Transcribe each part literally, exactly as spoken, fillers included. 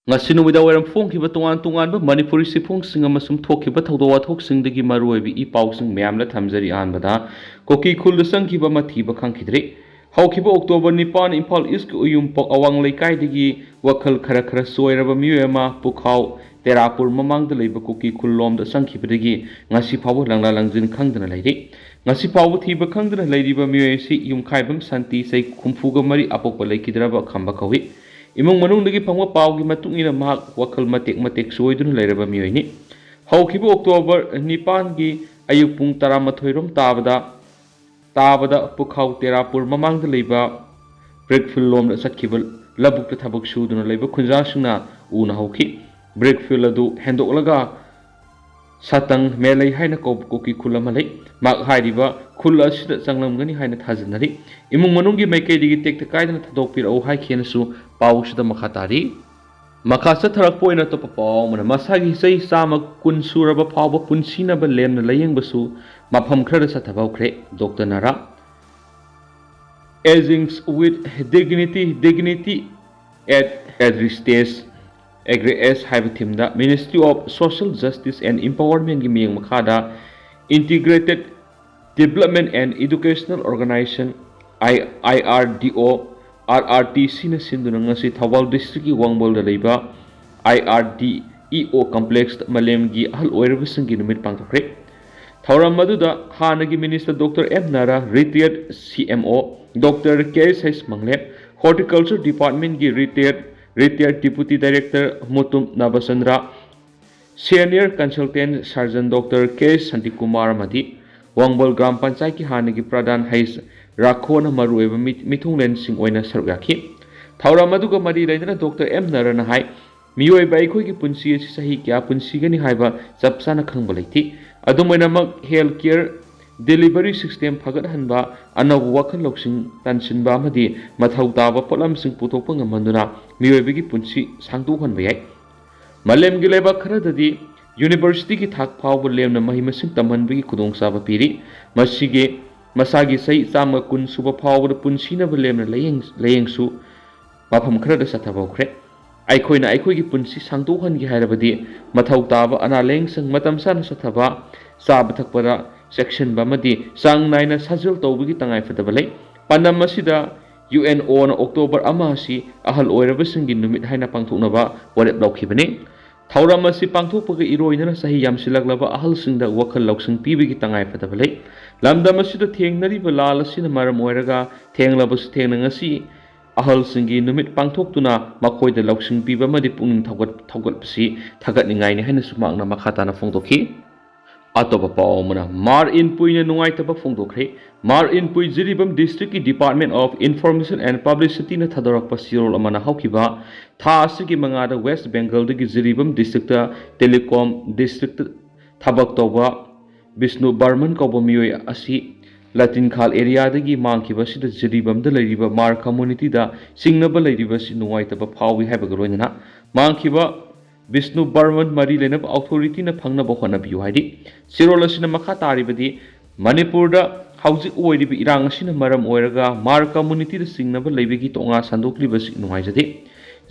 ꯉꯁꯤ ꯅꯨꯃꯤꯗꯥꯡ ꯋꯥꯏꯔꯝ ꯐꯣꯡꯈꯤꯕ ꯇꯣꯉꯥꯟ ꯇꯣꯉꯥꯟꯕ ꯃꯅꯤꯄꯨꯔꯤ ꯆꯦꯐꯣꯡꯁꯤꯡ ꯑꯃꯁꯨꯡ ꯊꯣꯛꯈꯤꯕ ꯊꯧꯗꯣꯛ ꯋꯥꯊꯣꯛꯁꯤꯡꯗꯒꯤ ꯃꯔꯨꯑꯣꯏꯕ ꯏ ꯄꯥꯎꯁꯤꯡ ꯃꯌꯥꯝ ꯑꯃ ꯊꯝꯖꯔꯤ꯫ ꯑꯍꯥꯟꯕꯗ, ꯀꯨꯀꯤ ꯈꯨꯜꯗ ꯆꯪꯈꯤꯕ ꯑꯃ ꯊꯤꯕ ꯈꯪꯈꯤꯗ꯭ꯔꯤ꯫ ꯍꯧꯈꯤꯕ ꯑꯣꯛꯇꯣꯕꯔ ꯅꯤꯄꯥꯟ, ꯏꯝꯐꯥꯜ ꯏꯁꯀꯤ ꯎꯌꯨꯝꯄꯣꯛ ꯑꯋꯥꯡ ꯂꯩꯀꯥꯏꯗꯒꯤ ꯋꯥꯈꯜ ꯈꯔ ꯈꯔ ꯆꯣꯏꯔꯕ ꯃꯤꯑꯣꯏ ꯑꯃ ꯄꯨꯈꯥꯎ ꯇꯦꯔꯥꯄꯨꯔ ꯃꯃꯥꯡꯗ ꯂꯩꯕ ꯀꯨꯀꯤ ꯈꯨꯜ ꯂꯣꯝꯗ ꯆꯪꯈꯤꯕꯗꯒꯤ ꯉꯁꯤ ꯐꯥꯎꯕ ꯂꯪꯂꯥ ꯂꯪꯖꯤꯟ ꯈꯪꯗꯅ ꯂꯩꯔꯤ꯫ ꯉꯁꯤ ꯐꯥꯎꯕ ꯊꯤꯕ ꯈꯪꯗꯅ ꯂꯩꯔꯤꯕ ꯃꯤꯑꯣꯏ ꯑꯁꯤ ꯌꯨꯝꯈꯥꯏꯕꯝ ꯁꯥꯟꯇꯤ, ꯆꯍꯤ ꯍꯨꯝꯐꯨꯒ ꯃꯔꯤ, ꯑꯄꯣꯛꯄ ꯂꯩꯈꯤꯗ꯭ꯔꯕ ꯈꯝꯕ ꯀꯧꯏ꯫ ꯏꯃꯨꯡ ꯃꯅꯨꯡꯗꯒꯤ ꯐꯪꯕ ꯄꯥꯎꯒꯤ ꯃꯇꯨꯡ ꯏꯟꯅ, ꯃꯍꯥꯛ ꯋꯥꯈꯜ ꯃꯇꯦꯛ ꯃꯇꯦꯛ ꯆꯣꯏꯗꯨꯅ ꯂꯩꯔꯕ ꯃꯤꯑꯣꯏꯅꯤ꯫ ꯍꯧꯈꯤꯕ ꯑꯣꯛꯇꯣꯕꯔ ꯅꯤꯄꯥꯟꯒꯤ ꯑꯌꯨꯛ ꯄꯨꯡ ꯇꯔꯥꯃꯥꯊꯣꯏ ꯔꯣꯝ ꯇꯥꯕꯗ, ꯇꯥꯕꯗ ꯄꯨꯈꯥꯎ ꯇꯦꯔꯥꯄꯨꯔ ꯃꯃꯥꯡꯗ ꯂꯩꯕ ꯕ꯭ꯔꯤꯛ ꯐꯤꯜ ꯂꯣꯝꯗ ꯆꯠꯈꯤꯕ ꯂꯧꯕꯨꯛꯇ ꯊꯕꯛ ꯁꯨꯗꯨꯅ ꯂꯩꯕ ꯈꯨꯟꯖꯥꯁꯤꯡꯅ ꯎꯅ ꯍꯧꯈꯤ꯫ ꯕ꯭ꯔꯤꯛ ꯐꯤꯜ ꯑꯗꯨ ꯍꯦꯟꯗꯣꯛꯂꯒ ꯁꯥꯇꯪ ꯃꯦꯂꯩ ꯍꯥꯏꯅ ꯀꯧꯕ ꯀꯨꯀꯤ ꯈꯨꯜ ꯑꯃ ꯂꯩ꯫ ꯃꯍꯥꯛ ꯍꯥꯏꯔꯤꯕ ꯈꯨꯜ ꯑꯁꯤꯗ ꯆꯪꯂꯝꯒꯅꯤ ꯍꯥꯏꯅ ꯊꯥꯖꯅꯔꯤ꯫ ꯏꯃꯨꯡ ꯃꯅꯨꯡꯒꯤ ꯃꯥꯏꯀꯩꯗꯒꯤ ꯇꯦꯛꯇ ꯀꯥꯏꯗꯅ ꯊꯥꯗꯣꯛꯄꯤꯔꯛꯎ ꯍꯥꯏꯈꯤꯅꯁꯨ ꯄꯥꯎꯁꯤꯗ ꯃꯈꯥ ꯇꯥꯔꯤ꯫ ꯃꯈꯥ ꯆꯠꯊꯔꯛꯄ ꯑꯣꯏꯅ ꯑꯇꯣꯞꯄ ꯄꯥꯎ ꯑꯃꯅ, ꯃꯁꯥꯒꯤ ꯆꯍꯤ ꯆꯥꯝꯃ ꯀꯨꯟ ꯁꯨꯔꯕ ꯐꯥꯎꯕ ꯄꯨꯟꯁꯤꯅꯕ ꯂꯦꯝꯅ ꯂꯥꯌꯦꯡꯕꯁꯨ ꯃꯐꯝ ꯈꯔꯗ ꯆꯠꯊꯕ ꯍꯧꯈ꯭ꯔꯦ꯫ Doctor Nara. Aging with Dignity, Dignity at Every Stage, every age ꯍꯥꯏꯕ ꯊꯤꯝꯗ Ministry of Social Justice and Empowermentꯀꯤ ꯃꯤꯠꯌꯦꯡ ꯃꯈꯥꯗ Integrated Development and Educational Organization, I, IRDO, RRTCꯅ ꯁꯤꯟꯗꯨꯅ ꯉꯁꯤ ꯊꯧꯕꯥꯜ ꯗꯤꯁꯇ꯭ꯔꯤꯛꯀꯤ ꯋꯥꯡꯕꯜꯗ ꯂꯩꯕ IRDEO complexꯇ ꯃꯥꯂꯦꯝꯒꯤ ꯑꯍꯜ ꯑꯣꯏꯔꯕꯁꯤꯡꯒꯤ ꯅꯨꯃꯤꯠ ꯄꯥꯡꯊꯣꯛꯈ꯭ꯔꯦ꯫ ꯊꯧꯔꯝ ꯑꯗꯨꯗ ꯍꯥꯟꯅꯒꯤ ꯃꯤꯅꯤꯁꯇꯔ ꯗꯣꯛꯇꯔ ꯑꯦꯝ ꯅꯥꯔꯥ, ꯔꯤꯇꯥꯌꯔꯗ ꯁꯤ ꯑꯦꯝ ꯑꯣ ꯗꯣꯛꯇꯔ ꯀꯦ ꯑꯦꯁ ꯑꯦꯁ ꯃꯪꯂꯦꯝ, ꯍꯣꯔꯇꯤꯀꯜꯆꯔ ꯗꯤꯄꯥꯔꯠꯃꯦꯟꯒꯤ ꯔꯤꯇꯥꯌꯔꯗ, ꯔꯤꯇꯥꯌꯔꯗ deputy director Mutum Nabachandra, senior consultant surgeon doctor K Shantikumar ꯑꯃꯗꯤ ꯋꯥꯡꯕꯜ ꯒ꯭ꯔꯥꯝ ꯄꯟꯆꯥꯌꯠꯀꯤ ꯍꯥꯟꯅꯒꯤ ꯄ꯭ꯔꯙꯥꯟ ꯍꯩꯁ ꯔꯥꯈꯣꯅ ꯃꯔꯨꯑꯣꯏꯕ ꯃꯤ-, ꯃꯤꯊꯨꯡꯂꯦꯟꯁꯤꯡ ꯑꯣꯏꯅ ꯁꯔꯨꯛ ꯌꯥꯈꯤ꯫ ꯊꯧꯔꯝ ꯑꯗꯨꯒ ꯃꯔꯤ ꯂꯩꯅꯅ ꯗꯣꯛꯇꯔ ꯑꯦꯝ ꯅꯥꯔꯥꯅ ꯍꯥꯏ, ꯃꯤꯑꯣꯏꯕ ꯑꯩꯈꯣꯏꯒꯤ ꯄꯨꯟꯁꯤ ꯑꯁꯤ ꯆꯍꯤ ꯀꯌꯥ ꯄꯨꯟꯁꯤꯒꯅꯤ ꯍꯥꯏꯕ ꯆꯞ ꯆꯥꯅ ꯈꯪꯕ ꯂꯩꯇꯦ꯫ ꯑꯗꯨꯝ ꯑꯣꯏꯅꯃꯛ, health care delivery system ꯐꯒꯠꯍꯟꯕ, ꯑꯅꯧꯕ ꯋꯥꯈꯜ ꯂꯧꯁꯤꯡ ꯇꯥꯟꯁꯤꯟꯕ ꯑꯃꯗꯤ ꯃꯊꯧ ꯇꯥꯕ ꯄꯣꯠꯂꯝꯁꯤꯡ ꯄꯨꯊꯣꯛꯄ ꯉꯝꯍꯟꯗꯨꯅ ꯃꯤꯑꯣꯏꯕꯒꯤ ꯄꯨꯟꯁꯤ ꯁꯥꯡꯗꯣꯛꯍꯟꯕ ꯌꯥꯏ꯫ ꯃꯥꯂꯦꯝꯒꯤ ꯂꯩꯕꯥꯛ ꯈꯔꯗꯗꯤ ꯌꯨꯅꯤꯚꯔꯁꯤꯇꯤꯒꯤ ꯊꯥꯛ ꯐꯥꯎꯕ ꯂꯦꯝꯅ ꯃꯍꯩ ꯃꯁꯤꯡ ꯇꯝꯍꯟꯕꯒꯤ ꯈꯨꯗꯣꯡꯆꯥꯕ ꯄꯤꯔꯤ꯫ ꯃꯁꯤꯒꯤ, ꯃꯁꯥꯒꯤ ꯆꯍꯤ ꯆꯥꯝꯃ ꯀꯨꯟ ꯁꯨꯕ ꯐꯥꯎꯕꯗ ꯄꯨꯟꯁꯤꯅꯕ ꯂꯦꯝꯅ ꯂꯥꯌꯦꯡ-, ꯂꯥꯌꯦꯡꯁꯨ ꯃꯐꯝ ꯈꯔꯗ ꯆꯠꯊꯕ ꯍꯧꯈ꯭ꯔꯦ꯫ ꯑꯩꯈꯣꯏꯅ ꯑꯩꯈꯣꯏꯒꯤ ꯄꯨꯟꯁꯤ ꯁꯥꯡꯗꯣꯛꯍꯟꯒꯦ ꯍꯥꯏꯔꯕꯗꯤ ꯃꯊꯧ ꯇꯥꯕ ꯑꯅꯥ ꯂꯥꯏꯌꯦꯡꯁꯪ ꯃꯇꯝ ꯆꯥꯅ ꯆꯠꯊꯕ, ꯆꯥꯕ ꯊꯛꯄꯗ ꯆꯦꯛꯁꯤꯟꯕ ꯑꯃꯗꯤ ꯆꯥꯡ ꯅꯥꯏꯅ ꯁꯥꯖꯦꯜ ꯇꯧꯕꯒꯤ ꯇꯉꯥꯏꯐꯗꯕ ꯂꯩ꯫ ꯄꯥꯟꯗꯝ ꯑꯁꯤꯗ ꯌꯨ ꯑꯦꯟ ꯑꯣꯅ ꯑꯣꯛꯇꯣꯕꯔ ꯑꯃ ꯑꯁꯤ ꯑꯍꯜ ꯑꯣꯏꯔꯕꯁꯤꯡꯒꯤ ꯅꯨꯃꯤꯠ ꯍꯥꯏꯅ ꯄꯥꯡꯊꯣꯛꯅꯕ ꯋꯥꯔꯦꯞ ꯂꯧꯈꯤꯕꯅꯤ꯫ ꯊꯧꯔꯝ ꯑꯁꯤ ꯄꯥꯡꯊꯣꯛꯄꯒ ꯏꯔꯣꯏꯅꯅ ꯆꯍꯤ ꯌꯥꯝꯁꯤꯜꯂꯛꯂꯕ ꯑꯍꯜꯁꯤꯡꯗ ꯋꯥꯈꯜ ꯂꯧꯁꯤꯡ ꯄꯤꯕꯒꯤ ꯇꯉꯥꯏꯐꯗꯕ ꯂꯩ꯫ ꯂꯝꯗꯝ ꯑꯁꯤꯗ ꯊꯦꯡꯅꯔꯤꯕ ꯂꯥꯜ ꯑꯁꯤꯅ ꯃꯔꯝ ꯑꯣꯏꯔꯒ ꯊꯦꯡꯂꯕꯁꯨ ꯊꯦꯡꯅ ꯉꯁꯤ ꯑꯍꯜꯁꯤꯡꯒꯤ ꯅꯨꯃꯤꯠ ꯄꯥꯡꯊꯣꯛꯇꯨꯅ ꯃꯈꯣꯏꯗ ꯂꯧꯁꯤꯡ ꯄꯤꯕ ꯑꯃꯗꯤ ꯄꯨꯛꯅꯤꯡ ꯊꯧꯒꯠ-, ꯊꯧꯒꯠꯄꯁꯤ ꯊꯥꯒꯠꯅꯤꯡꯉꯥꯏꯅꯤ ꯍꯥꯏꯅꯁꯨ ꯃꯍꯥꯛꯅ ꯃꯈꯥ ꯇꯥꯅ ꯐꯣꯡꯗꯣꯛꯈꯤ꯫ ꯑꯇꯣꯞꯄ ꯄꯥꯎ ꯑꯃꯅ, ꯃꯥꯔ ꯏꯟꯄꯨꯏꯅ ꯅꯨꯡꯉꯥꯏꯇꯕ ꯐꯣꯡꯗꯣꯛꯈ꯭ꯔꯦ꯫ ꯃꯥꯔ ꯏꯟꯄꯨꯏ ꯖꯤꯔꯤꯕꯥꯝ ꯗꯤꯁꯇ꯭ꯔꯤꯛꯀꯤ Department of Information and Publicityꯅ ꯊꯥꯗꯣꯔꯛꯄ ꯆꯦꯔꯣꯜ ꯑꯃꯅ ꯍꯧꯈꯤꯕ ꯊꯥ ꯑꯁꯤꯒꯤ ꯃꯉꯥꯗ west ꯕꯦꯡꯒꯜꯗꯒꯤ Jiribam district telecom district ꯊꯕꯛ ꯇꯧꯕ ꯕꯤꯁꯅꯨ ꯕꯔꯃꯟ ꯀꯧꯕ ꯃꯤꯑꯣꯏ ꯑꯁꯤ ꯂꯥꯇꯤꯟꯈꯥꯜ ꯑꯦꯔꯤꯌꯥꯗꯒꯤ ꯃꯥꯡꯈꯤꯕ ꯑꯁꯤꯗ ꯖꯤꯔꯤꯕꯥꯝꯗ ꯂꯩꯔꯤꯕ ꯃꯥꯔ ꯀꯝꯃꯨꯅꯤꯇꯤꯗ ꯆꯤꯡꯅꯕ ꯂꯩꯔꯤꯕ ꯑꯁꯤ ꯅꯨꯡꯉꯥꯏꯇꯕ ꯐꯥꯎꯏ ꯍꯥꯏꯕꯒ ꯂꯣꯏꯅꯅ ꯃꯥꯡꯈꯤꯕ ꯕꯤꯁꯅꯨ ꯕꯔꯃꯟ ꯃꯔꯤ ꯂꯩꯅꯕ ꯑꯣꯊꯣꯔꯤꯇꯤꯅ ꯐꯪꯅꯕ ꯍꯣꯠꯅꯕꯤꯌꯨ ꯍꯥꯏꯔꯤ꯫ ꯆꯦꯔꯣꯜ ꯑꯁꯤꯅ ꯃꯈꯥ ꯇꯥꯔꯤꯕꯗꯤ, ꯃꯅꯤꯄꯨꯔꯗ ꯍꯧꯖꯤꯛ ꯑꯣꯏꯔꯤꯕ ꯏꯔꯥꯡ ꯑꯁꯤꯅ ꯃꯔꯝ ꯑꯣꯏꯔꯒ ꯃꯥꯔ ꯀꯝꯃꯨꯅꯤꯇꯤꯗ ꯆꯤꯡꯅꯕ ꯂꯩꯕꯒꯤ ꯇꯣꯉꯥ ꯁꯟꯗꯣꯛꯂꯤꯕꯁꯤ ꯅꯨꯡꯉꯥꯏꯖꯗꯦ꯫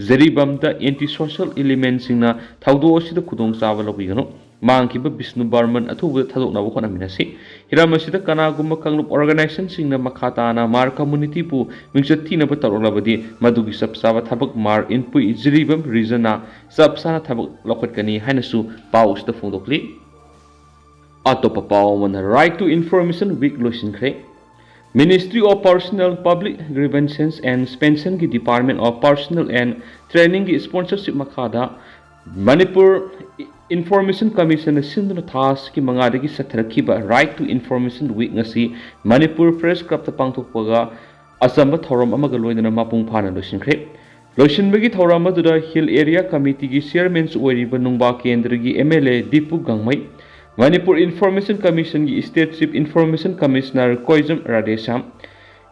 ꯖꯤꯔꯤꯕꯥꯝꯗ ꯑꯦꯟꯇꯤ ꯁꯣꯁꯤꯌꯦꯜ ꯏꯂꯤꯃꯦꯟꯁꯤꯡꯅ ꯊꯧꯗꯣꯛ ꯑꯁꯤꯗ ꯈꯨꯗꯣꯡꯆꯥꯕ ꯂꯧꯕꯤꯒꯅꯨ꯫ ꯃꯥꯡꯈꯤꯕ ꯕꯤꯁꯅꯨ ꯕꯔꯃꯟ ꯑꯊꯨꯕꯗ ꯊꯥꯗꯣꯛꯅꯕ ꯍꯣꯠꯅꯃꯤꯟꯅꯁꯤ꯫ ꯍꯤꯔꯝ ꯑꯁꯤꯗ ꯀꯅꯥꯒꯨꯝꯕ ꯀꯥꯡꯂꯨꯞ ꯑꯣꯔꯒꯅꯥꯏꯖꯦꯁꯟꯁꯤꯡꯅ ꯃꯈꯥ ꯇꯥꯅ ꯃꯥꯔ ꯀꯝꯃꯨꯅꯤꯇꯤꯕꯨ ꯃꯤꯡꯆꯠ ꯊꯤꯅꯕ ꯇꯧꯔꯛꯂꯕꯗꯤ ꯃꯗꯨꯒꯤ ꯆꯞ ꯆꯥꯕ ꯊꯕꯛ ꯃꯥꯔ ꯏꯟꯄꯨꯏ ꯖꯤꯔꯤꯕꯥꯝ ꯔꯤꯖꯟꯅ ꯆꯞ ꯆꯥꯅ ꯊꯕꯛ ꯂꯧꯈꯠꯀꯅꯤ ꯍꯥꯏꯅꯁꯨ ꯄꯥꯎ ꯑꯁꯤꯗ ꯐꯣꯡꯗꯣꯛꯂꯤ꯫ ꯑꯇꯣꯞꯄ ꯄꯥꯎ ꯑꯃꯅ, Right to Information Week ꯂꯣꯏꯁꯤꯟꯈ꯭ꯔꯦ꯫ Ministry of Personnel, Public Grievances and Pensionꯒꯤ Department of Personnel and Trainingꯒꯤ sponsorship ꯃꯈꯥꯗ ꯃꯅꯤꯄꯨꯔ Information Commissionꯅ ꯁꯤꯟꯗꯨꯅ ꯊꯥ ꯑꯁꯤꯒꯤ ꯃꯉꯥꯗꯒꯤ ꯆꯠꯊꯔꯛꯈꯤꯕ Right to Information Week ꯉꯁꯤ ꯃꯅꯤꯄꯨꯔ Press Clubꯇ ꯄꯥꯡꯊꯣꯛꯄꯒ ꯑꯆꯝꯕ ꯊꯧꯔꯝ ꯑꯃꯒ ꯂꯣꯏꯅꯅ ꯃꯄꯨꯡ ꯐꯥꯅ ꯂꯣꯏꯁꯤꯟꯈ꯭ꯔꯦ꯫ ꯂꯣꯏꯁꯤꯟꯕꯒꯤ ꯊꯧꯔꯝ ꯑꯗꯨꯗ Hill Area Committeeꯒꯤ Chairmanꯁꯨ ꯑꯣꯏꯔꯤꯕ ꯅꯨꯡꯕꯥ ꯀꯦꯟꯗ꯭ꯔꯒꯤ MLA Dipu ꯒꯥꯡꯃꯩ, Manipur Information Commissionꯒꯤ State Chief Information Commissioner ꯀꯣꯏꯖꯝ Radheshyam,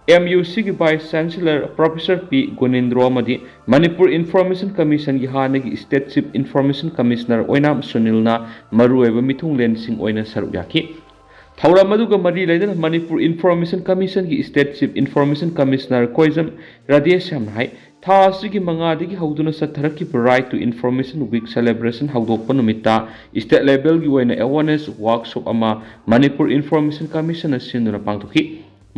MUCꯒꯤ Vice Chancellor Professor ꯄꯤ ꯒꯨꯅꯤꯟꯗ꯭ꯔꯣ ꯑꯃꯗꯤ ꯃꯅꯤꯄꯨꯔ Information Commissionꯒꯤ ꯍꯥꯟꯅꯒꯤ State Chief Information Commissioner ꯑꯣꯏꯅꯥꯝ ꯁꯨꯅꯤꯜꯅ ꯃꯔꯨꯑꯣꯏꯕ ꯃꯤꯊꯨꯡꯂꯦꯟꯁꯤꯡ ꯑꯣꯏꯅ ꯁꯔꯨꯛ ꯌꯥꯈꯤ꯫ ꯊꯧꯔꯝ ꯑꯗꯨꯒ ꯃꯔꯤ ꯂꯩꯅꯅ Manipur Information Commissionꯒꯤ State Chief Information Commissioner ꯀꯣꯏꯖꯝ ꯔꯥꯙꯦꯁ꯭ꯌꯥꯝꯅ ꯍꯥꯏ, ꯊꯥ ꯑꯁꯤꯒꯤ ꯃꯉꯥꯗꯒꯤ ꯍꯧꯗꯨꯅ ꯆꯠꯊꯔꯛꯈꯤꯕ Right to Information Week celebration ꯍꯧꯗꯣꯛꯄ ꯅꯨꯃꯤꯠꯇ state levelꯒꯤ ꯑꯣꯏꯅ awareness workshop ꯑꯃ ꯃꯅꯤꯄꯨꯔ Information Commissionꯅ ꯁꯤꯟꯗꯨꯅ ꯄꯥꯡꯊꯣꯛꯈꯤ꯫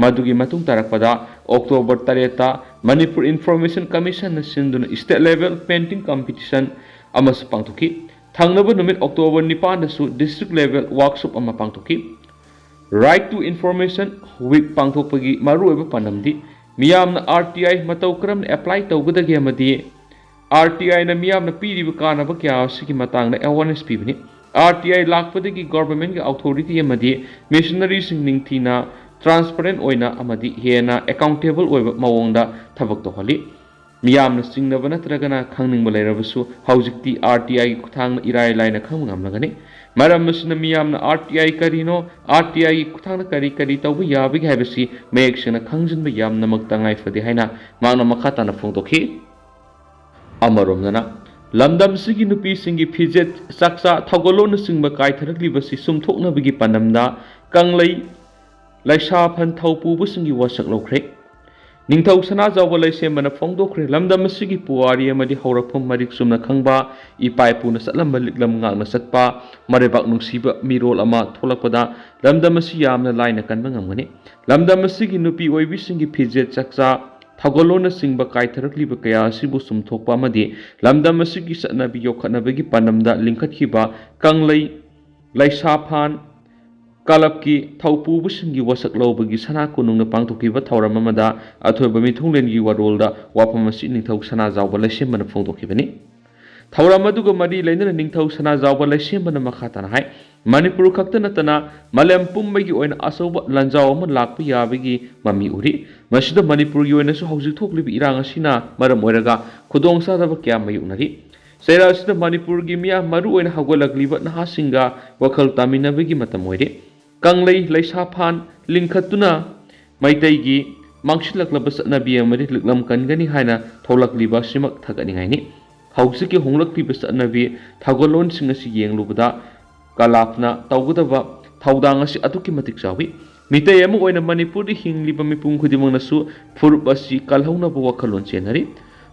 ꯃꯗꯨꯒꯤ ꯃꯇꯨꯡ ꯇꯥꯔꯛꯄꯗ October ꯇꯔꯦꯠꯇ ꯃꯅꯤꯄꯨꯔ Information Commissionꯅ ꯁꯤꯟꯗꯨꯅ state level painting competition ꯑꯃꯁꯨ ꯄꯥꯡꯊꯣꯛꯈꯤ꯫ ꯊꯪꯅꯕ ꯅꯨꯃꯤꯠ October ꯅꯤꯄꯥꯟꯗꯁꯨ district level workshop ꯑꯃ ꯄꯥꯡꯊꯣꯛꯈꯤ꯫ Right to Information Week ꯄꯥꯡꯊꯣꯛꯄꯒꯤ ꯃꯔꯨꯑꯣꯏꯕ ꯄꯥꯟꯗꯝꯗꯤ ꯃꯤꯌꯥꯝꯅ RTI ꯃꯇꯧ ꯀꯔꯝꯅ apply ꯇꯧꯒꯗꯒꯦ ꯑꯃꯗꯤ RTIꯅ ꯃꯤꯌꯥꯝꯅ ꯄꯤꯔꯤꯕ ꯀꯥꯟꯅꯕ ꯀꯌꯥ ꯑꯁꯤꯒꯤ ꯃꯇꯥꯡꯗ awareness ꯄꯤꯕꯅꯤ꯫ RTI ꯂꯥꯛꯄꯗꯒꯤ governmentꯀꯤ authority ꯑꯃꯗꯤ machineryꯁꯤꯡ ꯅꯤꯡꯊꯤꯅ transparent ꯑꯣꯏꯅ ꯑꯃꯗꯤ ꯍꯦꯟꯅ accountable ꯑꯣꯏꯕ ꯃꯑꯣꯡꯗ ꯊꯕꯛ ꯇꯧꯍꯜꯂꯤ꯫ ꯃꯤꯌꯥꯝꯅ ꯆꯤꯡꯅꯕ ꯅꯠꯇ꯭ꯔꯒꯅ ꯈꯪꯅꯤꯡꯕ ꯂꯩꯔꯕꯁꯨ ꯍꯧꯖꯤꯛꯇꯤ RTIꯒꯤ ꯈꯨꯠꯊꯥꯡꯗ ꯏꯔꯥꯏ ꯂꯥꯏꯅ ꯈꯪꯕ ꯉꯝꯂꯒꯅꯤ꯫ ꯃꯔꯝ ꯑꯁꯤꯅ ꯃꯤꯌꯥꯝꯅ RTI ꯀꯔꯤꯅꯣ, RTIꯒꯤ ꯈꯨꯠꯊꯥꯡꯗ ꯀꯔꯤ ꯀꯔꯤ ꯇꯧꯕ ꯌꯥꯕꯒꯦ ꯍꯥꯏꯕꯁꯤ ꯃꯌꯦꯛ ꯁꯦꯡꯅ ꯈꯪꯖꯤꯟꯕ ꯌꯥꯝꯅꯃꯛ ꯇꯉꯥꯏ ꯐꯗꯦ ꯍꯥꯏꯅ ꯃꯍꯥꯛꯅ ꯃꯈꯥ ꯇꯥꯅ ꯐꯣꯡꯗꯣꯛꯈꯤ꯫ ꯑꯃꯔꯣꯝꯗꯅ ꯂꯝꯗꯝꯁꯤꯒꯤ ꯅꯨꯄꯤꯁꯤꯡꯒꯤ ꯐꯤꯖꯦꯠ ꯆꯥꯛꯆꯥ ꯊꯧꯒꯜꯂꯣꯟꯅꯆꯤꯡꯕ ꯀꯥꯏꯊꯔꯛꯂꯤꯕꯁꯤ ꯁꯨꯝꯊꯣꯛꯅꯕꯒꯤ ꯄꯥꯟꯗꯝꯗ ꯀꯪꯂꯩ ꯂꯩꯁꯥꯐꯟ ꯊꯧ ꯄꯨꯕꯁꯤꯡꯒꯤ ꯋꯥꯁꯛ ꯂꯧꯈ꯭ꯔꯦ꯫ ꯅꯤꯡꯊꯧ ꯁꯅꯥꯖꯥꯎꯕ ꯂꯩꯁꯦꯝꯕꯅ ꯐꯣꯡꯗꯣꯛꯈ꯭ꯔꯦ꯫ ꯂꯝꯗꯝ ꯑꯁꯤꯒꯤ ꯄꯨꯋꯥꯔꯤ ꯑꯃꯗꯤ ꯍꯧꯔꯛꯐꯝ ꯃꯔꯤꯛ ꯆꯨꯝꯅ ꯈꯪꯕ, ꯏꯄꯥ ꯏꯄꯨꯅ ꯆꯠꯂꯝꯕ ꯂꯤꯛꯂꯝ ꯉꯥꯛꯅ ꯆꯠꯄ, ꯃꯔꯩꯕꯥꯛ ꯅꯨꯡꯁꯤꯕ ꯃꯤꯔꯣꯜ ꯑꯃ ꯊꯣꯛꯂꯛꯄꯗ ꯂꯝꯗꯝ ꯑꯁꯤ ꯌꯥꯝꯅ ꯂꯥꯏꯅ ꯀꯟꯕ ꯉꯝꯒꯅꯤ꯫ ꯂꯝꯗꯝ ꯑꯁꯤꯒꯤ ꯅꯨꯄꯤ ꯑꯣꯏꯕꯤꯁꯤꯡꯒꯤ ꯐꯤꯖꯦꯠ ꯆꯥꯛꯆꯥ ꯊꯧꯒꯜꯂꯣꯟꯅꯆꯤꯡꯕ ꯀꯥꯏꯊꯔꯛꯂꯤꯕ ꯀꯌꯥ ꯑꯁꯤꯕꯨ ꯆꯨꯝꯊꯣꯛꯄ ꯑꯃꯗꯤ ꯂꯝꯗꯝ ꯑꯁꯤꯒꯤ ꯆꯠꯅꯕꯤ ꯌꯣꯛꯈꯠꯅꯕꯒꯤ ꯄꯥꯟꯗꯝꯗ ꯂꯤꯡꯈꯠꯈꯤꯕ ꯀꯪꯂꯩ ꯂꯩꯁꯥꯐꯥꯟ ꯀꯂꯕꯀꯤ ꯊꯧꯄꯨꯕꯁꯤꯡꯒꯤ ꯋꯥꯁꯛ ꯂꯧꯕꯒꯤ ꯁꯅꯥ ꯀꯣꯅꯨꯡꯗ ꯄꯥꯡꯊꯣꯛꯈꯤꯕ ꯊꯧꯔꯝ ꯑꯃꯗ ꯑꯊꯣꯏꯕ ꯃꯤꯊꯨꯡꯂꯦꯟꯒꯤ ꯋꯥꯔꯣꯜꯗ ꯋꯥꯐꯝ ꯑꯁꯤ ꯅꯤꯡꯊꯧ ꯁꯅꯥꯖꯥꯎꯕ ꯂꯩꯁꯦꯝꯕꯅ ꯐꯣꯡꯗꯣꯛꯈꯤꯕꯅꯤ꯫ ꯊꯧꯔꯝ ꯑꯗꯨꯒ ꯃꯔꯤ ꯂꯩꯅꯅ ꯅꯤꯡꯊꯧ ꯁꯅꯥꯖꯥꯎꯕ ꯂꯩꯁꯦꯝꯕꯅ ꯃꯈꯥ ꯇꯥꯅ ꯍꯥꯏ, ꯃꯅꯤꯄꯨꯔ ꯈꯛꯇ ꯅꯠꯇꯅ ꯃꯥꯂꯦꯝ ꯄꯨꯝꯕꯒꯤ ꯑꯣꯏꯅ ꯑꯆꯧꯕ ꯂꯥꯟꯖꯥꯎ ꯑꯃ ꯂꯥꯛꯄ ꯌꯥꯕꯒꯤ ꯃꯃꯤ ꯎꯔꯤ꯫ ꯃꯁꯤꯗ ꯃꯅꯤꯄꯨꯔꯒꯤ ꯑꯣꯏꯅꯁꯨ ꯍꯧꯖꯤꯛ ꯊꯣꯛꯂꯤꯕ ꯏꯔꯥꯡ ꯑꯁꯤꯅ ꯃꯔꯝ ꯑꯣꯏꯔꯒ ꯈꯨꯗꯣꯡꯆꯥꯗꯕ ꯀꯌꯥ ꯃꯥꯌꯣꯛꯅꯔꯤ꯫ ꯆꯩꯔꯥꯛ ꯑꯁꯤꯗ ꯃꯅꯤꯄꯨꯔꯒꯤ ꯃꯤꯌꯥꯝ ꯃꯔꯨꯑꯣꯏꯅ ꯍꯧꯒꯠꯂꯛꯂꯤꯕ ꯅꯍꯥꯁꯤꯡꯒ ꯋꯥꯈꯜ ꯇꯥꯃꯤꯟꯅꯕꯒꯤ ꯃꯇꯝ ꯑꯣꯏꯔꯦ꯫ ꯀꯪꯂꯩ ꯂꯩꯁꯥꯐꯥꯟ ꯂꯤꯡꯈꯠꯇꯨꯅ ꯃꯩꯇꯩꯒꯤ ꯃꯥꯡꯁꯤꯜꯂꯛꯂꯕ ꯆꯠꯅꯕꯤ ꯑꯃꯗꯤ ꯂꯤꯛꯂꯝ ꯀꯟꯒꯅꯤ ꯍꯥꯏꯅ ꯊꯣꯛꯂꯛꯂꯤꯕ ꯑꯁꯤꯃꯛ ꯊꯥꯒꯠꯅꯤꯡꯉꯥꯏꯅꯤ꯫ ꯍꯧꯖꯤꯛꯀꯤ ꯍꯣꯡꯂꯛꯂꯤꯕ ꯆꯠꯅꯕꯤ ꯊꯧꯒꯜꯂꯣꯟꯁꯤꯡ ꯑꯁꯤ ꯌꯦꯡꯂꯨꯕꯗ ꯀꯂꯥꯞꯅ ꯇꯧꯒꯗꯕ ꯊꯧꯗꯥꯡ ꯑꯁꯤ ꯑꯗꯨꯛꯀꯤ ꯃꯇꯤꯛ ꯆꯥꯎꯏ꯫ ꯃꯤꯇꯩ ꯑꯃ ꯑꯣꯏꯅ ꯃꯅꯤꯄꯨꯔꯗ ꯍꯤꯡꯂꯤꯕ ꯃꯤꯄꯨꯝ ꯈꯨꯗꯤꯡꯃꯛꯅꯁꯨ ꯐꯨꯔꯨꯞ ꯑꯁꯤ ꯀꯜꯍꯧꯅꯕ ꯋꯥꯈꯜꯂꯣꯟ ꯆꯦꯟꯅꯔꯤ꯫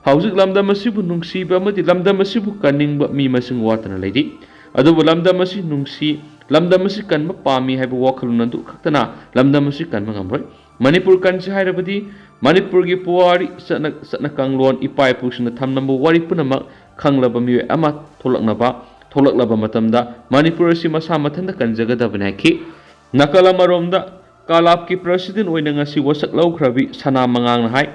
ꯍꯧꯖꯤꯛ ꯂꯝꯗꯝ ꯑꯁꯤꯕꯨ ꯅꯨꯡꯁꯤꯕ ꯑꯃꯗꯤ ꯂꯝꯗꯝ ꯑꯁꯤꯕꯨ ꯀꯟꯅꯤꯡꯕ ꯃꯤ ꯃꯁꯤꯡ ꯋꯥꯠꯇꯅ ꯂꯩꯔꯤ꯫ ꯑꯗꯨꯕꯨ ꯂꯝꯗꯝ ꯑꯁꯤ ꯅꯨꯡꯁꯤ, ꯂꯝꯗꯝ ꯑꯁꯤ ꯀꯟꯕ ꯄꯥꯝꯃꯤ ꯍꯥꯏꯕ ꯋꯥꯈꯜꯂꯣꯟ ꯑꯗꯨ ꯈꯛꯇꯅ ꯂꯝꯗꯝ ꯑꯁꯤ ꯀꯟꯕ ꯉꯝꯂꯣꯏ꯫ ꯃꯅꯤꯄꯨꯔ ꯀꯟꯁꯤ ꯍꯥꯏꯔꯕꯗꯤ ꯃꯅꯤꯄꯨꯔꯒꯤ ꯄꯨꯋꯥꯔꯤ, ꯆꯠꯅ, ꯆꯠꯅ ꯀꯥꯡꯂꯣꯟ, ꯏꯄꯥ ꯏꯄꯨꯁꯤꯡꯅ ꯊꯝꯂꯝꯕ ꯋꯥꯔꯤ ꯄꯨꯝꯅꯃꯛ ꯈꯪꯂꯕ ꯃꯤꯑꯣꯏ ꯑꯃ ꯊꯣꯛꯂꯛꯅꯕ, ꯊꯣꯛꯂꯛꯂꯕ ꯃꯇꯝꯗ ꯃꯅꯤꯄꯨꯔ ꯑꯁꯤ ꯃꯁꯥ ꯃꯊꯟꯇ ꯀꯟꯖꯒꯗꯕꯅꯤ ꯍꯥꯏꯈꯤ꯫ ꯅꯥꯀꯜ ꯑꯃꯔꯣꯝꯗ ꯀꯥꯂꯥꯞꯀꯤ ꯄ꯭ꯔꯁꯤꯗꯦꯟ ꯑꯣꯏꯅ ꯉꯁꯤ ꯋꯥꯁꯛ ꯂꯧꯈ꯭ꯔꯕꯤ ꯁꯅꯥ ꯃꯉꯥꯡꯅ ꯍꯥꯏ,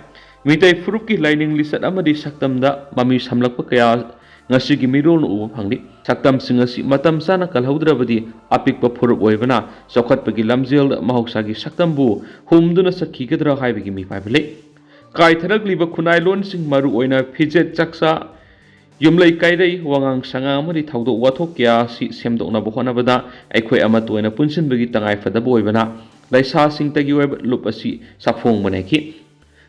ꯃꯤꯇꯩ ꯐꯨꯔꯨꯞꯀꯤ ꯂꯥꯏꯅꯤꯡ ꯂꯤꯆꯠ ꯑꯃꯗꯤ ꯁꯛꯇꯝꯗ ꯃꯃꯤ ꯁꯝꯂꯛꯄ ꯀꯌꯥ ꯉꯁꯤꯒꯤ ꯃꯤꯔꯣꯜꯅ ꯎꯕ ꯐꯪꯂꯤ꯫ ꯁꯛꯇꯝꯁꯤꯡ ꯑꯁꯤ ꯃꯇꯝ ꯆꯥꯅ ꯀꯜꯍꯧꯗ꯭ꯔꯕꯗꯤ ꯑꯄꯤꯛꯄ ꯐꯨꯔꯨꯞ ꯑꯣꯏꯕꯅ ꯆꯥꯎꯈꯠꯄꯒꯤ ꯂꯝꯖꯦꯜꯗ ꯃꯍꯧꯁꯥꯒꯤ ꯁꯛꯇꯝꯕꯨ ꯍꯨꯝꯗꯨꯅ ꯆꯠꯈꯤꯒꯗ꯭ꯔꯥ ꯍꯥꯏꯕꯒꯤ ꯃꯤꯄꯥꯏꯕ ꯂꯩ꯫ ꯀꯥꯏꯊꯔꯛꯂꯤꯕ ꯈꯨꯟꯅꯥꯏꯂꯣꯟꯁꯤꯡ, ꯃꯔꯨꯑꯣꯏꯅ ꯐꯤꯖꯦꯠ ꯆꯥꯛꯆꯥ, ꯌꯨꯝꯂꯩ ꯀꯩꯔꯩ, ꯋꯥꯉꯥꯡ ꯁꯉꯥꯡ ꯑꯃꯗꯤ ꯊꯧꯗꯣꯛ ꯋꯥꯊꯣꯛ ꯀꯌꯥ ꯑꯁꯤ ꯁꯦꯝꯗꯣꯛꯅꯕ ꯍꯣꯠꯅꯕꯗ ꯑꯩꯈꯣꯏ ꯑꯃꯠꯇ ꯑꯣꯏꯅ ꯄꯨꯟꯁꯤꯟꯕꯒꯤ ꯇꯉꯥꯏꯐꯗꯕ ꯑꯣꯏꯕꯅ ꯂꯩꯁꯥꯁꯤꯡꯇꯒꯤ ꯑꯣꯏꯕ ꯂꯨꯞ ꯑꯁꯤ ꯁꯥꯐꯣꯡꯕꯅꯦꯈꯤ꯫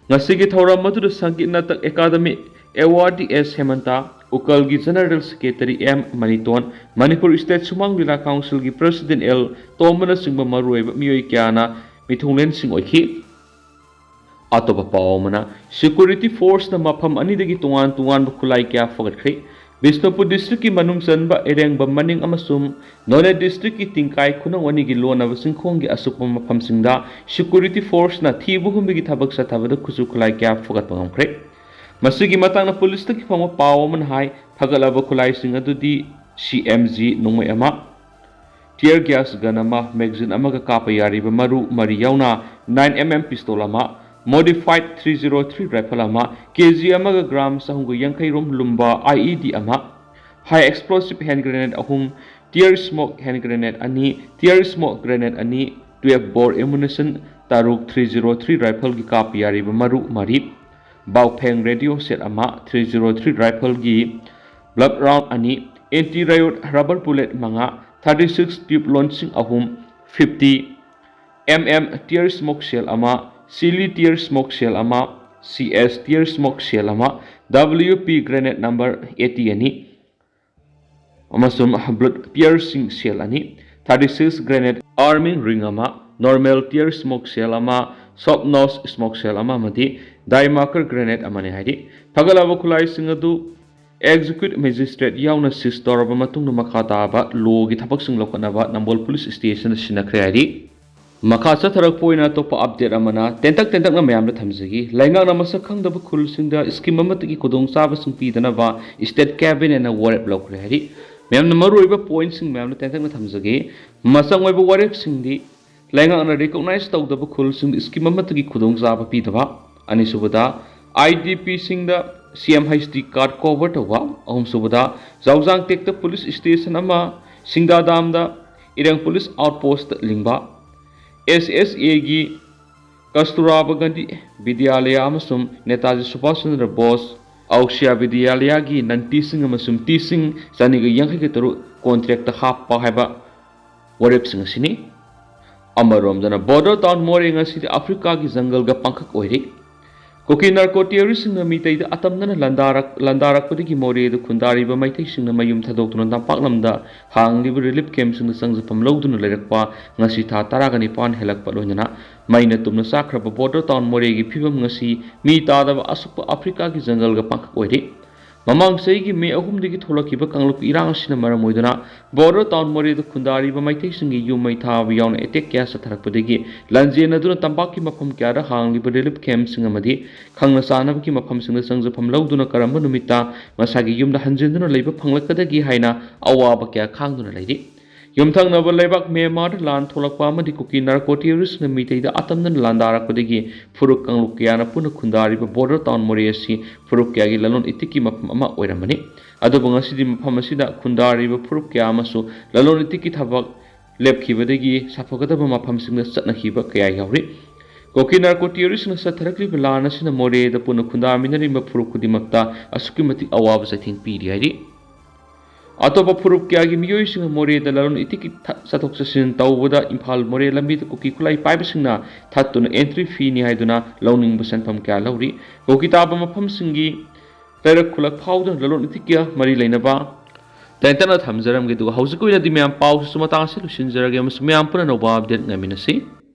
ꯉꯁꯤꯒꯤ ꯊꯧꯔꯝ ꯑꯗꯨꯗ Sangeet Natak academy awardee S Hemanta, ꯎꯀꯜꯒꯤ general secretary M Maniton, Manipur state Sumang Lila ꯀꯥꯎꯟꯁꯤꯜꯒꯤ ꯄ꯭ꯔꯁꯤꯗꯦꯟ ꯑꯦꯜ ꯇꯣꯝꯕꯅꯆꯤꯡꯕ ꯃꯔꯨꯑꯣꯏꯕ ꯃꯤꯑꯣꯏ ꯀꯌꯥꯅ ꯃꯤꯊꯨꯡꯂꯦꯟꯁꯤꯡ ꯑꯣꯏꯈꯤ꯫ ꯑꯇꯣꯞꯄ ꯄꯥꯎ ꯑꯃꯅ, ꯁꯦꯀ꯭ꯌꯨꯔꯤꯇꯤ ꯐꯣꯔꯁꯅ ꯃꯐꯝ ꯑꯅꯤꯗꯒꯤ ꯇꯣꯉꯥꯟ ꯇꯣꯉꯥꯟꯕ ꯈꯨꯠꯂꯥꯏ ꯀꯌꯥ ꯐꯒꯠꯈ꯭ꯔꯦ꯫ ꯕꯤꯁꯅꯨꯄꯨꯔ ꯗꯤꯁꯇ꯭ꯔꯤꯛꯀꯤ ꯃꯅꯨꯡ ꯆꯟꯕ ꯏꯔꯦꯡꯕꯝ ꯃꯅꯤꯡ ꯑꯃꯁꯨꯡ ꯅꯣꯅꯦ ꯗꯤꯁꯇ꯭ꯔꯤꯛꯀꯤ ꯇꯤꯡꯀꯥꯏ ꯈꯨꯅꯧ ꯑꯅꯤꯒꯤ ꯂꯣꯟꯅꯕ ꯆꯤꯡꯈꯣꯡꯒꯤ ꯑꯁꯨꯞꯄ ꯃꯐꯝꯁꯤꯡꯗ ꯁꯦꯀ꯭ꯌꯨꯔꯤꯇꯤ ꯐꯣꯔꯁꯅ ꯊꯤꯕ ꯍꯨꯝꯕꯒꯤ ꯊꯕꯛ ꯆꯠꯊꯕꯗ ꯈꯨꯠꯁꯨ ꯈꯨꯠꯂꯥꯏ ꯀꯌꯥ ꯐꯒꯠꯄ ꯉꯝꯈ꯭ꯔꯦ꯫ ꯃꯁꯤꯒꯤ ꯃꯇꯥꯡꯗ ꯄꯨꯂꯤꯁꯇꯒꯤ ꯐꯪꯕ ꯄꯥꯎ ꯑꯃꯅ ꯍꯥꯏ, ꯐꯒꯠꯂꯕ ꯈꯨꯠꯂꯥꯏꯁꯤꯡ ꯑꯗꯨꯗꯤ ꯁꯤ ꯑꯦꯝ ꯖꯤ ꯅꯣꯡꯃꯩ ꯑꯃ, tear gas gun ꯑꯃ, magazine ꯑꯃꯒ ꯀꯥꯞꯄ ꯌꯥꯔꯤꯕ ꯃꯔꯨ ꯃꯔꯤ ꯌꯥꯎꯅ nine M M pistol ꯑꯃ, modified three zero three rifle ꯑꯃ, ꯀꯦ ꯖꯤ ꯑꯃꯒ ꯒ꯭ꯔꯥꯝ ꯆꯍꯨꯝꯒ ꯌꯥꯡꯈꯩ ꯔꯣꯝ ꯂꯨꯝꯕ I E D ꯑꯃ, high explosive hand grenade ꯑꯍꯨꯝ, tear smoke hand grenade ꯑꯅꯤ, tear smoke grenade ꯑꯅꯤ, twelve bore ammunition ꯇꯔꯨꯛ, three zero three rifleꯒꯤ ꯀꯥꯞꯄ ꯌꯥꯔꯤꯕ ꯃꯔꯨ ꯃꯔꯤ, ꯕꯥꯎꯐꯦꯡ radio set ꯑꯃ, three zero three rifleꯒꯤ blood round ꯑꯅꯤ, anti riot rubber bullet ꯃꯉꯥ, thirty six tube ꯂꯣꯟꯁꯤꯡ ꯑꯍꯨꯝ, fifty M M tear smoke shell ꯑꯃ, Chili tear smoke shell ꯑꯃ, C S tear smoke shell ꯑꯃ, W P grenade number eighty ꯑꯅꯤ, ꯑꯃꯁꯨꯡ blood piercing shell ꯑꯅꯤ, thirty six grenade arming ring ꯑꯃ, normal tear smoke shell ꯑꯃ, soft nose smoke shell ꯑꯃ ꯑꯃꯗꯤ ꯗꯥꯏ ꯃꯥꯔꯀꯔ ꯒ꯭ꯔꯦꯅꯦꯗ ꯑꯃꯅꯤ ꯍꯥꯏꯔꯤ꯫ ꯐꯒꯠꯂꯕ ꯈꯨꯠꯂꯥꯏꯁꯤꯡ ꯑꯗꯨ ꯑꯦꯛꯖꯤꯀ꯭ꯌꯨꯇꯤꯚ ꯃꯦꯖꯤꯁꯇ꯭ꯔꯦꯠ ꯌꯥꯎꯅ ꯁꯤꯖ ꯇꯧꯔꯕ ꯃꯇꯨꯡꯗ ꯃꯈꯥ ꯇꯥꯕ ꯂꯣꯒꯤ ꯊꯕꯛꯁꯤꯡ ꯂꯧꯈꯠꯅꯕ ꯅꯝꯕꯣꯜ ꯄꯨꯂꯤꯁ ꯁ꯭ꯇꯦꯁꯟꯗ ꯁꯤꯟꯅꯈ꯭ꯔꯦ ꯍꯥꯏꯔꯤ꯫ ꯃꯈꯥ ꯆꯠꯊꯔꯛꯄ ꯑꯣꯏꯅ ꯑꯇꯣꯞꯄ ꯑꯞꯗꯦꯠ ꯑꯃꯅ ꯇꯦꯟꯇꯛ ꯇꯦꯟꯇꯛꯅ ꯃꯌꯥꯝꯗ ꯊꯝꯖꯒꯦ꯫ ꯂꯩꯉꯥꯛꯅ ꯃꯁꯛ ꯈꯪꯗꯕ ꯈꯨꯜꯁꯤꯡꯗ ꯁ꯭ꯀꯤꯝ ꯑꯃꯠꯇꯒꯤ ꯈꯨꯗꯣꯡꯆꯥꯕꯁꯤꯡ ꯄꯤꯗꯅꯕ ꯁ꯭ꯇꯦꯠ ꯀꯦꯕꯤꯅꯦꯠꯅ ꯋꯥꯔꯦꯞ ꯂꯧꯈ꯭ꯔꯦ ꯍꯥꯏꯔꯤ꯫ ꯃꯌꯥꯝꯅ ꯃꯔꯨꯑꯣꯏꯕ ꯄꯣꯏꯟꯠꯁꯤꯡ ꯃꯌꯥꯝꯅ ꯇꯦꯟꯇꯛꯅ ꯊꯝꯖꯒꯦ꯫ ꯃꯆꯪ ꯑꯣꯏꯕ ꯋꯥꯔꯦꯞꯁꯤꯡꯗꯤ ꯂꯩꯉꯥꯛꯅ ꯔꯤꯀꯣꯛꯅꯥꯏꯖ ꯇꯧꯗꯕ ꯈꯨꯜꯁꯤꯡꯗ ꯁ꯭ꯀꯤꯝ ꯑꯃꯠꯇꯒꯤ ꯈꯨꯗꯣꯡꯆꯥꯕ ꯄꯤꯗꯕ꯫ ꯑꯅꯤꯁꯨꯕꯗ, ꯑꯥꯏ ꯗꯤ ꯄꯤꯁꯤꯡꯗ ꯁꯤ M H D card cover ꯇꯧꯕ꯫ ꯑꯍꯨꯝꯁꯨꯕꯗ, ꯖꯥꯎꯖꯥꯡ ꯇꯦꯛꯇ ꯄꯨꯂꯤꯁ ꯁ꯭ꯇꯦꯁꯟ ꯑꯃ ꯁꯤꯡꯗꯥꯗꯥꯝꯗ ꯏꯔꯪ ꯄꯨꯂꯤꯁ ꯑꯥꯎꯠꯄꯣꯁꯇ ꯂꯤꯡꯕ꯫ ꯑꯦꯁ ꯑꯦꯁ ꯑꯦꯒꯤ ꯀꯁꯇꯨꯔꯥꯕ ꯒꯥꯟꯙꯤ ꯕꯤꯗ꯭ꯌꯥꯂꯌꯥ ꯑꯃꯁꯨꯡ ꯅꯦꯇꯥꯖꯤ ꯁꯨꯚꯥꯁ ꯆꯟꯗ꯭ꯔ ꯕꯣꯁ ꯑꯧꯁꯤꯌꯥ ꯕꯤꯗ꯭ꯌꯥꯂꯌꯥꯒꯤ ꯅꯟꯇꯤꯁꯤꯡ ꯑꯃꯁꯨꯡ ꯇꯤꯁꯤꯡ ꯆꯅꯤꯒ ꯌꯥꯡꯈꯩꯒ ꯇꯔꯨꯛ ꯀꯣꯟꯇ꯭ꯔꯦꯛꯇ ꯍꯥꯞꯄ ꯍꯥꯏꯕ ꯋꯥꯔꯦꯞꯁꯤꯡ ꯑꯁꯤꯅꯤ꯫ ꯑꯃꯔꯣꯝꯗꯅ ꯕꯣꯔꯗꯔ ꯇꯥꯎꯟ ꯃꯣꯔꯦ ꯉꯁꯤꯗꯤ ꯑꯐ꯭ꯔꯤꯀꯥꯒꯤ ꯖꯪꯒꯜꯒ ꯄꯥꯡꯈꯛ ꯑꯣꯏꯔꯤ꯫ ꯀꯨꯀꯤ ꯅꯥꯔꯀꯣ ꯇꯦꯔꯣꯔꯤꯁꯁꯤꯡꯅ ꯃꯤꯇꯩꯗ ꯑꯇꯝꯅꯅ ꯂꯥꯟꯗꯥꯔꯛ-, ꯂꯥꯟꯗꯥꯔꯛꯄꯗꯒꯤ ꯃꯣꯔꯦꯗ ꯈꯨꯟꯗꯥꯔꯤꯕ ꯃꯩꯇꯩꯁꯤꯡꯅ ꯃꯌꯨꯝ ꯊꯥꯗꯣꯛꯇꯨꯅ ꯇꯝꯄꯥꯛ ꯂꯝꯗ ꯍꯥꯡꯂꯤꯕ ꯔꯤꯂꯤꯐ ꯀꯦꯝꯞꯁꯤꯡꯗ ꯆꯪꯖꯐꯝ ꯂꯧꯗꯨꯅ ꯂꯩꯔꯛꯄ ꯉꯁꯤ ꯊꯥ ꯇꯔꯥꯒ ꯅꯤꯄꯥꯟ ꯍꯦꯜꯂꯛꯄ ꯂꯣꯏꯅꯅ ꯃꯩꯅ ꯇꯨꯝꯅ ꯆꯥꯛꯈ꯭ꯔꯕ ꯕꯣꯔꯗꯔ ꯇꯥꯎꯟ ꯃꯣꯔꯦꯒꯤ ꯐꯤꯕꯝ ꯉꯁꯤ ꯃꯤ ꯇꯥꯗꯕ ꯑꯁꯨꯛꯄ ꯑꯐ꯭ꯔꯤꯀꯥꯒꯤ ꯖꯪꯒꯜꯒ ꯄꯥꯡꯈꯛ ꯑꯣꯏꯔꯤ꯫ ꯃꯃꯥꯡ ꯆꯍꯤꯒꯤ ꯃꯦ ꯑꯍꯨꯝꯗꯒꯤ ꯊꯣꯛꯂꯛꯈꯤꯕ ꯀꯥꯡꯂꯨꯞꯀꯤ ꯏꯔꯥꯡ ꯑꯁꯤꯅ ꯃꯔꯝ ꯑꯣꯏꯗꯨꯅ ꯕꯣꯔꯗꯔ ꯇꯥꯎꯟ ꯃꯣꯔꯦꯗ ꯈꯨꯟꯗꯥꯔꯤꯕ ꯃꯩꯇꯩꯁꯤꯡꯒꯤ ꯌꯨꯝ ꯃꯩ ꯊꯥꯕ ꯌꯥꯎꯅ ꯑꯦꯇꯦꯛ ꯀꯌꯥ ꯆꯠꯊꯔꯛꯄꯗꯒꯤ ꯂꯥꯟꯖꯦꯟꯅꯗꯨꯅ ꯇꯝꯄꯥꯛꯀꯤ ꯃꯐꯝ ꯀꯌꯥꯗ ꯍꯥꯡꯂꯤꯕ ꯔꯤꯂꯤꯐ ꯀꯦꯝꯞꯁꯤꯡ ꯑꯃꯗꯤ ꯈꯪꯅ ꯆꯥꯟꯅꯕꯒꯤ ꯃꯐꯝꯁꯤꯡꯗ ꯆꯪꯖꯐꯝ ꯂꯧꯗꯨꯅ ꯀꯔꯝꯕ ꯅꯨꯃꯤꯠꯇ ꯃꯁꯥꯒꯤ ꯌꯨꯝꯗ ꯍꯟꯖꯤꯟꯗꯨꯅ ꯂꯩꯕ ꯐꯪꯂꯛꯀꯗꯒꯦ ꯍꯥꯏꯅ ꯑꯋꯥꯕ ꯀꯌꯥ ꯈꯥꯡꯗꯨꯅ ꯂꯩꯔꯤ꯫ ꯌꯨꯝꯊꯪꯅꯕ ꯂꯩꯕꯥꯛ ꯃ꯭ꯌꯥꯟꯃꯥꯔꯗ ꯂꯥꯟ ꯊꯣꯛꯂꯛꯄ ꯑꯃꯗꯤ ꯀꯨꯀꯤ ꯅꯥꯔꯀꯣ ꯇꯦꯔꯣꯔꯤꯁꯅ ꯃꯤꯇꯩꯗ ꯑꯇꯝꯅꯅ ꯂꯥꯟꯗꯥꯔꯛꯄꯗꯒꯤ ꯐꯨꯔꯨꯞ ꯀꯥꯡꯂꯨꯞ ꯀꯌꯥꯅ ꯄꯨꯟꯅ ꯈꯨꯟꯗꯥꯔꯤꯕ ꯕꯣꯔꯗꯔ ꯇꯥꯎꯟ ꯃꯣꯔꯦ ꯑꯁꯤ ꯐꯨꯔꯨꯞ ꯀꯌꯥꯒꯤ ꯂꯂꯣꯟ ꯏꯇꯤꯛꯀꯤ ꯃꯐꯝ ꯑꯃ ꯑꯣꯏꯔꯝꯕꯅꯤ꯫ ꯑꯗꯨꯕꯨ ꯉꯁꯤꯗꯤ ꯃꯐꯝ ꯑꯁꯤꯗ ꯈꯨꯟꯗꯥꯔꯤꯕ ꯐꯨꯔꯨꯞ ꯀꯌꯥ ꯑꯃꯁꯨ ꯂꯂꯣꯟ ꯏꯇꯤꯛꯀꯤ ꯊꯕꯛ ꯂꯦꯞꯈꯤꯕꯗꯒꯤ ꯁꯥꯐꯒꯗꯕ ꯃꯐꯝꯁꯤꯡꯗ ꯆꯠꯅꯈꯤꯕ ꯀꯌꯥ ꯌꯥꯎꯔꯤ꯫ ꯀꯨꯀꯤ ꯅꯥꯔꯀꯣ ꯇꯦꯔꯣꯔꯤꯁꯅ ꯆꯠꯊꯔꯛꯂꯤꯕ ꯂꯥꯟ ꯑꯁꯤꯅ ꯃꯣꯔꯦꯗ ꯄꯨꯟꯅ ꯈꯨꯟꯗꯥꯃꯤꯟꯅꯔꯤꯕ ꯐꯨꯔꯨꯞ ꯈꯨꯗꯤꯡꯃꯛꯇ ꯑꯁꯨꯛꯀꯤ ꯃꯇꯤꯛ ꯑꯋꯥꯕ ꯆꯩꯊꯦꯡ ꯄꯤꯔꯤ ꯍꯥꯏꯔꯤ꯫ ꯑꯇꯣꯞꯄ ꯐꯨꯔꯨꯞ ꯀꯌꯥꯒꯤ ꯃꯤꯑꯣꯏꯁꯤꯡꯅ ꯃꯣꯔꯦꯗ ꯂꯂꯣꯟ ꯏꯇꯤꯛꯀꯤ ꯊ-, ꯆꯠꯊꯣꯛ ꯆꯠꯁꯤꯟ ꯇꯧꯕꯗ ꯏꯝꯐꯥꯜ ꯃꯣꯔꯦ ꯂꯝꯕꯤꯗ ꯀꯨꯀꯤ ꯈꯨꯠꯂꯥꯏ ꯄꯥꯏꯕꯁꯤꯡꯅ ꯊꯠꯇꯨꯅ ꯑꯦꯟꯇ꯭ꯔꯤ ꯐꯤꯅꯤ ꯍꯥꯏꯗꯨꯅ ꯂꯧꯅꯤꯡꯕ ꯁꯦꯟꯐꯝ ꯀꯌꯥ ꯂꯧꯔꯤ꯫ ꯀꯨꯀꯤ ꯇꯥꯕ ꯃꯐꯝꯁꯤꯡꯒꯤ ꯂꯩꯔꯛ ꯈꯨꯜꯂꯛ ꯐꯥꯎꯗꯨꯅ ꯂꯂꯣꯟ ꯏꯇꯤꯛꯀ ꯃꯔꯤ ꯂꯩꯅꯕ ꯇꯦꯟꯇꯛꯅ ꯊꯝꯖꯔꯝꯒꯦ꯫ ꯑꯗꯨꯒ ꯍꯧꯖꯤꯛꯀꯤ ꯑꯣꯏꯅꯗꯤ ꯃꯌꯥꯝ ꯄꯥꯎꯁꯤꯁꯨ ꯃꯇꯥꯡ ꯑꯁꯤ ꯂꯣꯏꯁꯤꯟꯖꯔꯒꯦ ꯑꯃꯁꯨꯡ ꯃꯌꯥꯝ ꯄꯨꯟꯅ ꯑꯅꯧꯕ ꯑꯞꯗꯦꯠ ꯉꯥꯏꯃꯤꯟꯅꯁꯤ꯫